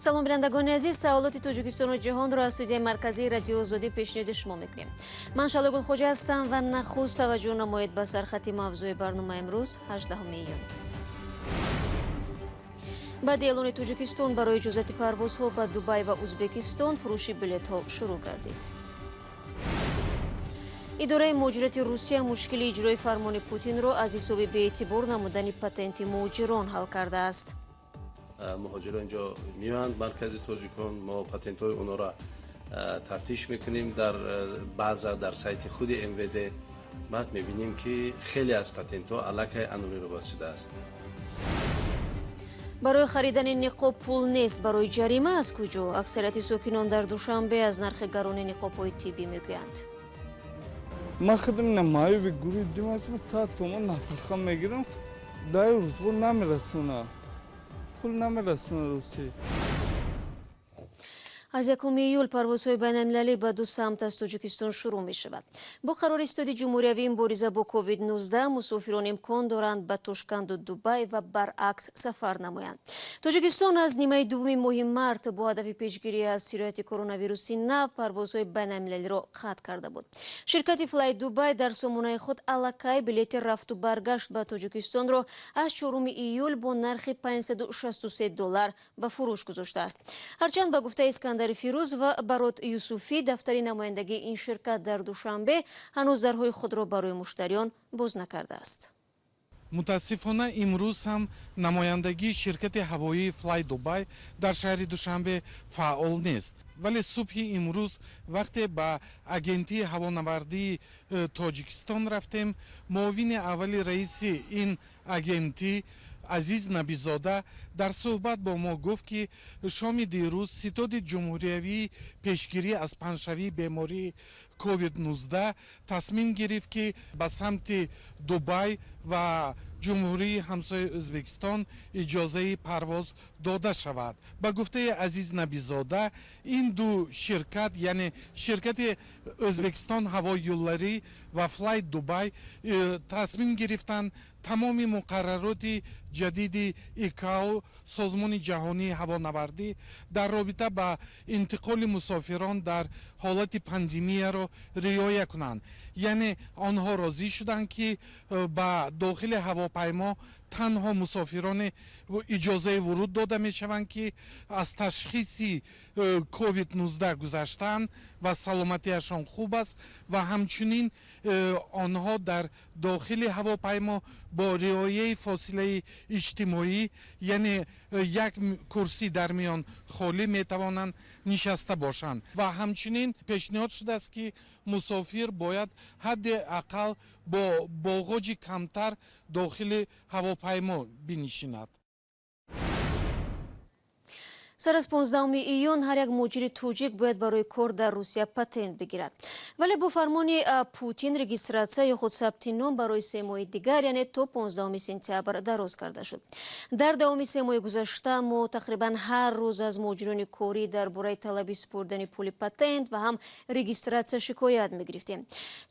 Салом, бинандагони азиз. Таҳаввулоти Тоҷикистону ҷаҳонро аз студияи марказии Радиои Озодӣ пешниҳоди шумо мекунем. Ман Шаҳло Гулхоҷа ҳастам ва нахуст таваҷҷӯҳ намоед ба сархати мавзӯи барномаи имрӯз, 18 июн. Баъди эълони Тоҷикистон барои иҷозати парвозҳо ба Дубай ва Узбекистон, фурӯши билетҳо шурӯъ гардид. Идораи муҳоҷирати Русия мушкили иҷрои фармони Путинро аз ҳисоби беэътибор намудани патенти муҳоҷирон ҳал кардааст. Муҳоҷирон инҷо меоянд, маркази тоҷикон, мо патентҳои онҳоро тафтиш мекунем дар баъза, дар сайти худи МВД. Баъд мебинем, ки хеле аз патентҳо аллакай аннулировать шудааст. Барои харидани ниқоб пул нест, барои ҷарима аз куҷо? Аксарияти сокинон дар Душанбе аз нархи гарони ниқобҳои тиббӣ мегӯянд. Ман худам маъюби гурӯҳи дум ҳастам, 100 сомон нафақа мегирам, дар рӯзғор намерасона, пул намерасона, ростӣ. Аз 1 июл парвозҳои байналмилалӣ ба ду самт аз Тоҷикистон шурӯъ мешавад. Бо қарори Ситоди ҷумҳуриявии мубориза бо COVID-19 мусофирон имкон доранд ба Тошканду Дубай ва баръакс сафар намоянд. Тоҷикистон аз нимаи дуввуми моҳи март бо ҳадафи пешгирӣ аз сирояти коронавируси нав парвозҳои байналмилалиро қатъ карда буд. Ширкати Флай Дубай дар сомонаи худ аллакай билети рафту баргашт ба Тоҷикистонро аз 4 июл бо нархи 563 доллар ба фурӯш гузоштааст. Ҳарчанд, ба гуфтаи Искандари Фирӯз ва Барот Юсуфӣ, дафтари намояндагии ин ширкат дар Душанбе ҳанӯз дарҳои худро барои муштариён боз накардааст. Мутаассифона, имрӯз ҳам намояндагии ширкати ҳавоии Флай Дубай дар шаҳри Душанбе фаъол нест. Вале субҳи имрӯз, вақте ба Агентии ҳавонавардии Тоҷикистон рафтем, муовини аввали раиси ин агентӣ Азиз Набизода дар суҳбат бо мо гуфт, ки шоми дирӯз Ситоди ҷумҳуриявии пешгирӣ аз паҳншавии бемории COVID-19 тасмим гирифт, ки ба самти Дубай ва ҷумҳурии ҳамсояи Ӯзбекистон иҷозаи парвоз дода шавад. Ба гуфтаи Азиз Набизода, ин ду ширкат, яъне ширкати Ӯзбекистон ҳаво юлларӣ ва Флай Дубай, тасмим гирифтанд тамоми муқаррароти ҷадиди ИКАО, Созмони ҷаҳонии ҳавонавардӣ, дар робита ба интиқоли мусофирон дар ҳолати пандемияро риоя кунанд. Яъне онҳо розӣ шуданд, ки ба дохили ҳавопаймо танҳо мусофироне иҷозаи вуруд дода мешаванд, ки аз ташхиси COVID-19 гузаштаанд ва саломатиашон хуб аст, ва ҳамчунин онҳо дар дохили ҳавопаймо бо риояи фосилаи иҷтимоӣ, яъне як курсӣ дар миён холӣ, метавонанд нишаста бошанд. Ва ҳамчунин пешниҳод шудааст, ки мусофир бояд ҳадди ақал бо боғоҷи камтар дохили ҳавопаймо бинишинад. Сар аз 15 июн ҳар як муҳоҷири тоҷик бояд барои кор дар Русия патент бигирад. Вале бо фармони Путин регистрация ё худ сабти ном барои 3 моҳи дигар, яъне то 15 сентябр, дароз карда шуд. Дар давоми 3 моҳи гузашта мо тақрибан ҳар рӯз аз муҳоҷирони корӣ дар бораи талаби супурдани пули патент ва ҳам регистрация шикоят мегирифтем,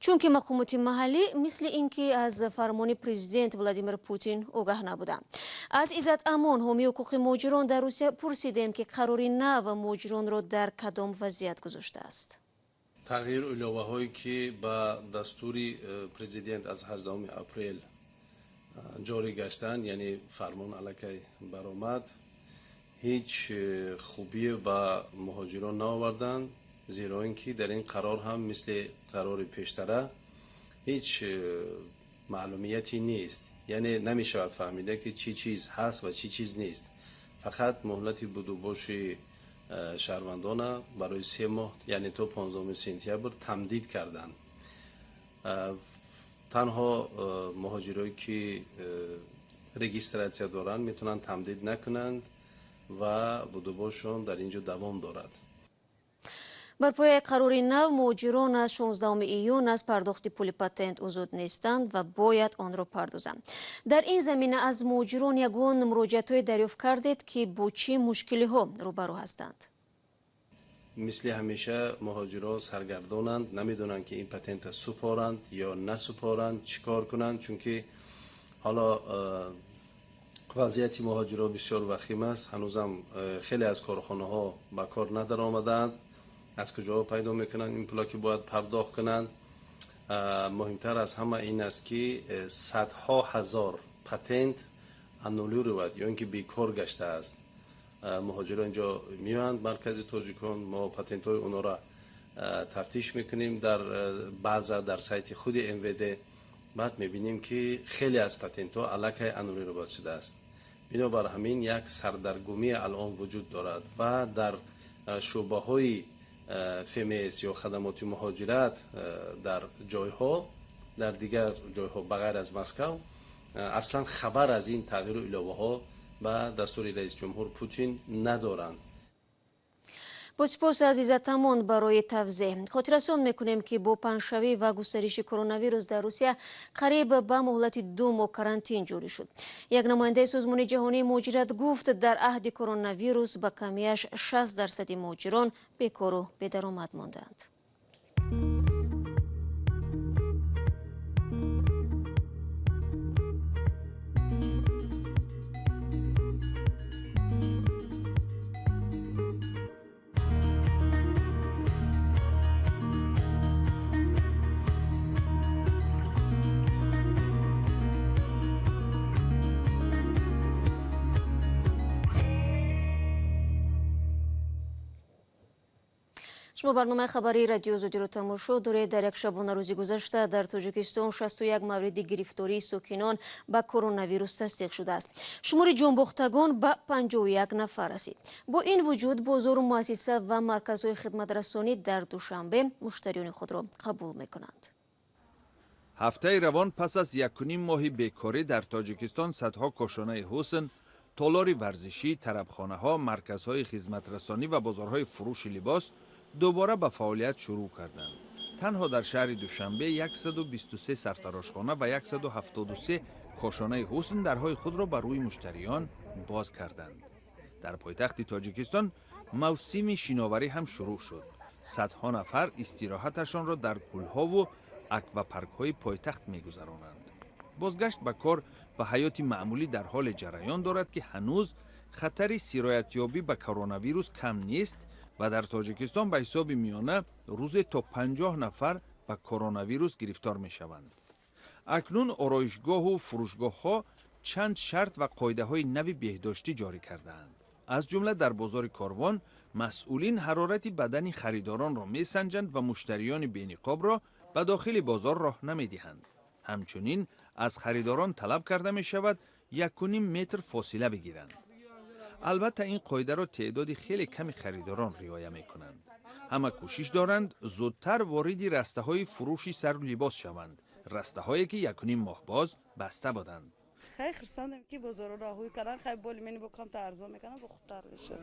чунки мақомоти маҳаллӣ мисли ин ки аз фармони президент Владимир Путин огаҳ набуданд. Аз Иззат Амон, ҳомии ҳуқуқи муҳоҷирон дар Русия, пурсидем, ки қарори нав муҳоҷиронро дар кадом вазъият гузоштааст. Тағйиру иловаҳое, ки ба дастури президент аз 18 апрел ҷорӣ гаштанд, яъне фармон аллакай баромад, ҳеҷ хубие ба муҳоҷирон наоварданд, зеро ин ки дар ин қарор ҳам мисли қарори пештара ҳеҷ маълумияте нест, яъне намешавад фаҳмида, ки чӣ чиз ҳаст ва чӣ чиз нест. Фақат муҳлати будубоши шаҳрвандона барои 3 моҳ, яъне то 15 сентябр тамдид карданд. Танҳо муҳоҷирое, ки регистрация доранд, метавонанд тамдид накунанд ва будубошшон дар ин ҷо давом дорад. Бар пояи қарори нав муҳоҷирон аз 16 июн аз пардохти пули патент озод нестанд ва бояд онро пардозанд. Дар ин замина аз муҳоҷирон ягон муроҷиатҳое дарёфт кардед, ки бо чӣ мушкилиҳо рӯбарӯ ҳастанд? Мисли ҳамеша муҳоҷирон саргардонанд, намедонанд, ки ин патента супоранд ё насупоранд, чӣ кор кунанд, чунки ҳоло Вазъияти муҳоҷирон бисёр вахим аст. Ҳанӯзам хеле аз корхонаҳо ба кор надаромадаанд. Аз куҷоҳо пайдо мекунанд ин пула ки бояд пардохт кунанд? Муҳимтар аз ҳама ин аст, ки садҳо ҳазор патент аннулировать ё ин ки бекор гаштааст. Муҳоҷирон инҷо меоянд, маркази тоҷикон, мо патентҳои онҳоро тафтиш мекунем дар баъза дар сайти худи МВД. Баъд мебинем, ки хеле аз патентҳо аллакай аннулировать шудааст. Бинобар ҳамин як сардаргумӣ алон вуҷуд дорад ва дар шӯъбаҳои ФМС ё хадамоти муҳоҷират дар ҷойҳо, дар дигар ҷойҳо ба ғайр аз Москав аслан хабар аз ин тағйиру иловаҳо ба дастури раисҷумҳур Путин надоранд. Бо сипос аз Иззатамон барои тавзеҳ. Хотиррасон мекунем, ки бо паҳншавӣ ва густариши коронавирус дар Русия қариб ба муҳлати 2 моҳ карантин ҷорӣ шуд. Як намояндаи Созмони ҷаҳонии муҳоҷират гуфт, дар аҳди коронавирус ба камияш 60% муҳоҷирон бекору бедаромад мондаанд. Шумо барномаи хабарии Радио Озодиро тамошо доред. Дар як шабонарӯзи гузашта дар Тоҷикистон 61 мавриди гирифтории сокинон ба коронавирус тасдиқ шудааст. Шумори ҷонбохтагон ба 51 нафар расид. Бо ин вуҷуд бозору муассиса ва марказҳои хидматрасонӣ дар Душанбе муштариёни худро қабул мекунанд. Ҳафтаи равон пас аз 1,5 моҳи бекорӣ дар Тоҷикистон садҳо кошонаи ҳусн, толори варзишӣ, тарабхонаҳо, марказҳои хизматрасонӣ ва бозорҳои фурӯши либос дубора ба фаъолият шурӯъ карданд. Танҳо дар шаҳри Душанбе 123 сартарошхона ва 173 кошонаи ҳусн дарҳои худро ба рӯи муштариён боз карданд. Дар пойтахти Тоҷикистон мавсими шиноварӣ ҳам шурӯъ шуд. Садҳо нафар истироҳаташонро дар кӯлҳову аквапаркҳои пойтахт мегузаронанд. Бозгашт ба кор ва ҳаёти маъмулӣ дар ҳоле ҷараён дорад, ки ҳанӯз хатари сироятёбӣ ба коронавирус кам нест ва дар Тоҷикистон ба ҳисоби миёна рӯзе то 50 нафар ба коронавирус гирифтор мешаванд. Акнун ороишгоҳу фурӯшгоҳҳо чанд шарт ва қоидаҳои нави беҳдоштӣ ҷорӣ кардаанд. Аз ҷумла дар бозори Корвон масъулин ҳарорати бадани харидоронро месанҷанд ва муштариёни бениқобро ба дохили бозор роҳ намедиҳанд. Ҳамчунин аз харидорон талаб карда мешавад 1,5 метр фосила бигиранд. Албатта ин қоидаро теъдоди хеле ками харидорон риоя мекунанд. Ҳама кӯшиш доранд зудтар вориди растаҳои фурӯши сару либос шаванд, растаҳое ки 1,5 моҳ боз баста буданд. Хай хурсандем, ки бозорро ҳуй кардан, хай боли мени бо камтар арзон мекунанд, бо хубтар мешуд.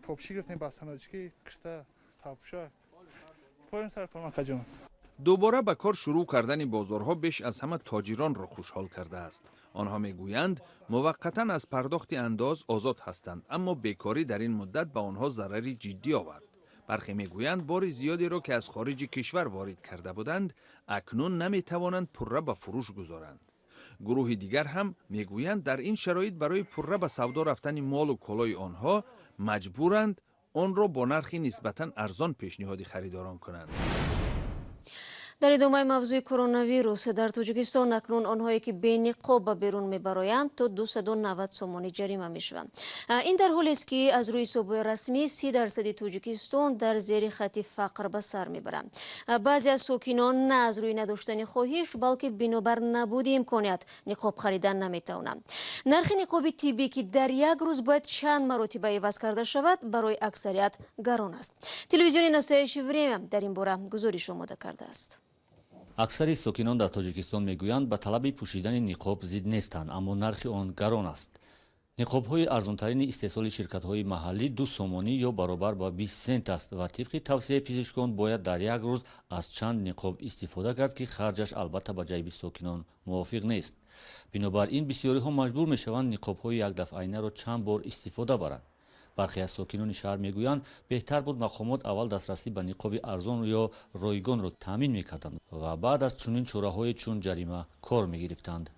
Попши гирифтем бастаноҷики, кишта, тапша. Поем сар форма каҷон. Дубора ба кор шурӯъ кардани бозорҳо беш аз ҳама тоҷиронро хушҳол кардааст. Онҳо мегӯянд, муваққатан аз пардохти андоз озод ҳастанд, аммо бекорӣ дар ин муддат ба онҳо зарари ҷиддӣ овард. Бархе мегӯянд, бори зиёдеро ки аз хориҷи кишвар ворид карда буданд, акнун наметавонанд пурра ба фурӯш гузоранд. Гурӯҳи дигар ҳам мегӯянд, дар ин шароит барои пурра ба савдо рафтани молу колои онҳо маҷбуранд онро бо нархи нисбатан арзон пешниҳоди харидорон кунанд. Дар идомаи мавзӯи коронавирус дар Тоҷикистон акнун онҳое ки бениқоб ба берун мебароянд то 290 сомонӣ ҷарима мешаванд. Ин дар ҳолест, ки аз рӯи ҳисобҳои расмӣ 30% Тоҷикистон дар зери хатти фақр ба сар мебаранд. Баъзе аз сокинон на аз рӯи надоштани хоҳиш, балки бинобар набуди имконият ниқоб харидан наметавонанд. Нархи ниқоби тиббӣ, ки дар як рӯз бояд чанд маротиба иваз карда шавад, барои аксарият гарон аст. Телевизиони Настоящее время дар ин бора гузориш омода кардааст. Аксари сокинон дар Тоҷикистон мегӯянд, ба талаби пӯшидани ниқоб зид нестанд, аммо нархи он гарон аст. Ниқобҳои арзонтарини истеҳсоли ширкатҳои маҳаллӣ 2 сомонӣ ё баробар ба 20 сент аст ва тибқи тавсияи пизишкон бояд дар як рӯз аз чанд ниқоб истифода кард, ки харҷаш албатта ба ҷайби сокинон мувофиқ нест. Бинобар ин бисёриҳо маҷбур мешаванд ниқобҳои якдафъаинаро чанд бор истифода баранд. Бархе аз сокинони шаҳр мегӯянд, беҳтар буд мақомот аввал дастрасӣ ба ниқоби арзон ё ройгонро таъмин мекарданд ва баъд аз чунин чораҳое чун ҷарима кор мегирифтанд.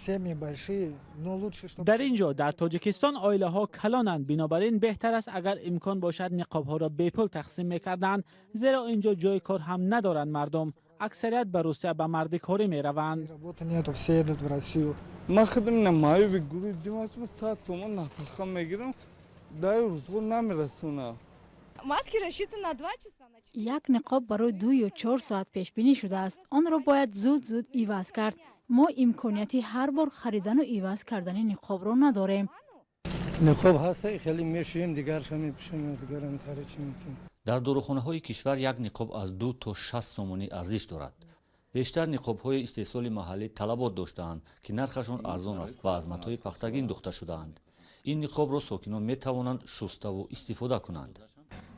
Семьи большие, но лучше, чтобы... Дар ин ҷо дар Тоҷикистон оилаҳо калонанд, бинобар ин беҳтар аст, агар имкон бошад, ниқобҳоро бепул тақсим мекарданд, зеро ин ҷо ҷои кор ҳам надоранд мардум. Аксарият ба Русия ба мардикорӣ мераванд. Работы нету, все едут в Россию. Ман худам маъюби гурӯҳи дум ҳастам, 100 сомон нафақа мегирам, дар рӯзғор намерасонам. Маски рассчитаны на 2 часа. Як ниқоб барои 2 ё 4 соат пешбинӣ шудааст. Онро бояд зуд зуд иваз кард. Мо имконияти ҳар бор харидану иваз кардани ниқобро надорем. Ниқоб ҳаста, хеле мешӯем, дигарша мепӯшем, дигарам тари чӣ мекунем. Дар дорухонаҳои кишвар як ниқоб аз 2 то 6 сомонӣ арзиш дорад. Бештар ниқобҳои истеҳсоли маҳаллӣ талабот доштаанд, ки нархашон арзон аст ва аз матои пахтагин духта шудаанд. Ин ниқобро сокинон метавонанд шуставу истифода кунанд.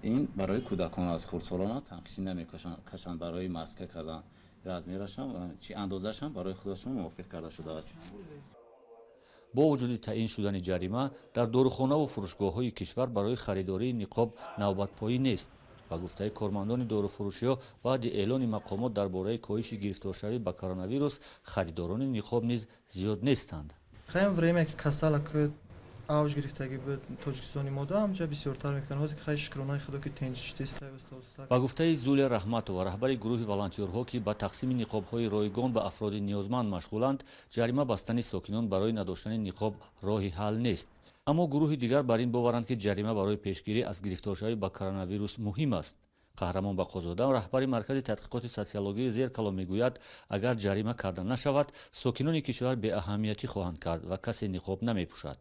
Ин барои кӯдакон аз хурдсолона танқисӣ намекашанд. Барои маска кардан размерашам чи андозаашам барои худашон мувофиқ карда шудааст. Бо вуҷуди таъин шудани ҷарима, дар дорухонаву фурӯшгоҳҳои кишвар барои харидории ниқоб навбатпоӣ нест. Ба гуфтаи кормандони доруфурӯшиҳо, баъди эълони мақомот дар бораи коҳиши гирифторшавӣ ба коронавирус, харидорони ниқоб низ зиёд нестанд. Хайм, время ки касала авҷ гирифтагӣ буд Тоҷикистони мо, да ҳамҷа бисёртар мекунанд. Ҳозир хай, шукронаи Худо, ки тенҷиштеста. Ба гуфтаи Зулия Раҳматова, раҳбари гурӯҳи волонтёрҳо, ки ба тақсими ниқобҳои ройгон ба афроди ниёзманд машғуланд, ҷарима бастани сокинон барои надоштани ниқоб роҳи ҳал нест. Аммо гурӯҳи дигар бар ин боваранд, ки ҷарима барои пешгирӣ аз гирифторшавӣ ба коронавирус муҳим аст. Қаҳрамон Бақозода, раҳбари Маркази тадқиқоти социологии «Зеркало», мегӯяд, агар ҷарима карда нашавад, сокинони кишвар беаҳамиятӣ хоҳанд кард ва касе ниқоб намепӯшад.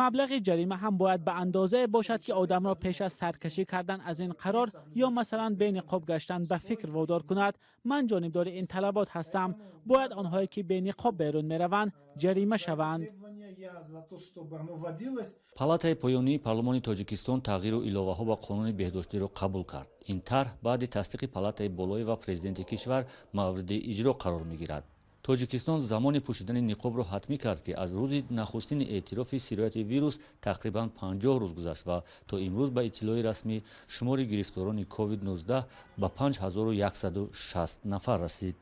Маблағи ҷарима ҳам бояд ба андозае бошад, ки одамро пеш аз саркашӣ кардан аз ин қарор ё масалан бениқоб гаштан ба фикр водор кунад. Ман ҷонибдори ин талабот ҳастам. Бояд онҳое ки бениқоб берун мераванд, ҷарима шаванд. Палатаи поёнии парлумони Тоҷикистон тағйиру иловаҳо ба қонуни беҳдоштиро қабул кард. Ин тарҳ баъди тасдиқи палатаи болоӣ ва президенти кишвар мавриди иҷро қарор мегирад. Тоҷикистон замони пӯшидани ниқобро ҳатмӣ кард, ки аз рӯзи нахустини эътирофи сирояти вирус тақрибан 50 рӯз гузашт ва то имрӯз, ба иттилои расмӣ, шумори гирифторони COVID-19 ба 5160 нафар расид.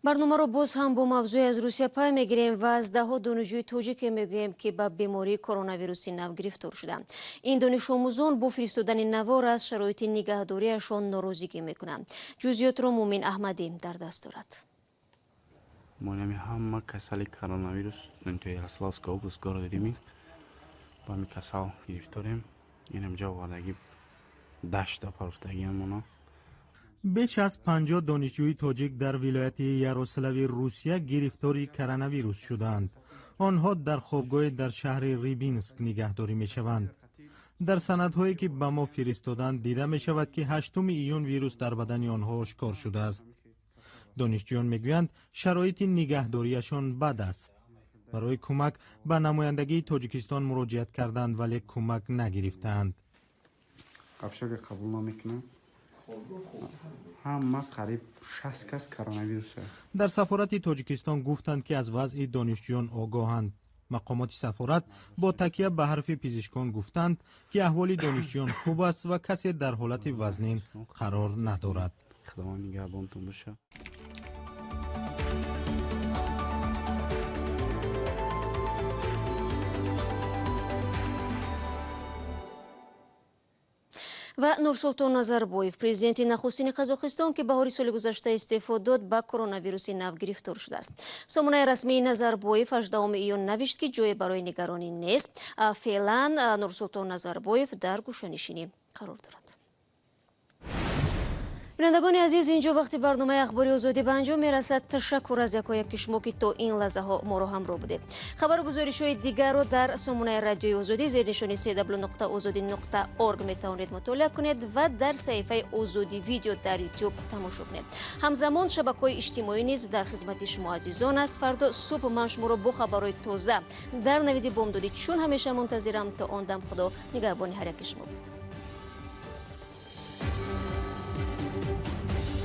Барномаро боз ҳам бо мавзӯе аз Русия пай мегирем ва аз даҳҳо донишҷӯи тоҷике мегӯем, ки ба бемории коронавируси нав гирифтор шуданд. Ин донишомӯзон бо фиристодани навор аз шароити нигаҳдориашон норозигӣ мекунанд. Ҷузъиётро Мумин Аҳмадӣ дар даст дорад. Мо ҳама касали коронавирус Ярославская область, городи Рыбинск, ба ҳами касал гирифторем. Инам ҷо овардагӣ, дашта парфтагиамона. Беш аз 50 донишҷӯи тоҷик дар вилояти Ярослави Русия гирифтори коронавирус шудаанд. Онҳо дар хобгоҳе дар шаҳри Рибинск нигаҳдорӣ мешаванд. Дар санадҳое, ки ба мо фиристоданд, дида мешавад, ки 8 июн вирус дар бадани онҳо ошкор шудааст. Донишҷӯён мегӯянд, шароити нигаҳдориашон бад аст. Барои кӯмак ба намояндагии Тоҷикистон муроҷиат карданд, вале кӯмак нагирифтаанд. Общага қабул намекунанд. Ҳама қариб 60 кас коронавирус. Дар сафорати Тоҷикистон гуфтанд, ки аз вазъи донишҷӯён огоҳанд. Мақомоти сафорат бо такя ба ҳарфи пизишкон гуфтанд, ки аҳволи донишҷӯён хуб аст ва касе дар ҳолати вазнин қарор надорад. Худованд нигаҳбонтон бошад. Ва Нурсултон Назарбоев, президенти нахустини Қазоқистон, ки баҳори соли гузашта истеъфо дод, ба коронавируси нав гирифтор шудааст. Сомонаи расмии Назарбоев 18 июн навишт, ки ҷое барои нигаронӣ нест. Феълан Нурсултон Назарбоев дар гӯшанишинӣ қарор дорад. Бинандагони азиз, инҷо вақти барномаи Ахбори Озодӣ ба анҷом мерасад. Ташаккур аз якояки шумо, ки то ин лаҳзаҳо моро ҳамроҳ будед. Хабару гузоришҳои дигарро дар сомонаи Радиои Озодӣ зери нишони cw.ozodi.org метавонед мутолиа кунед ва дар саҳифаи Озодӣ Видео дар Ютуб тамошо кунед. Ҳамзамон шабакаҳои иҷтимоӣ низ дар хизмати шумо азизон аст. Фардо субҳ ман шуморо бо хабарҳои тоза дар Навиди Бомдодӣ чун ҳамеша мунтазирам. То он дам Худо нигаҳбони ҳар яки шумо буд.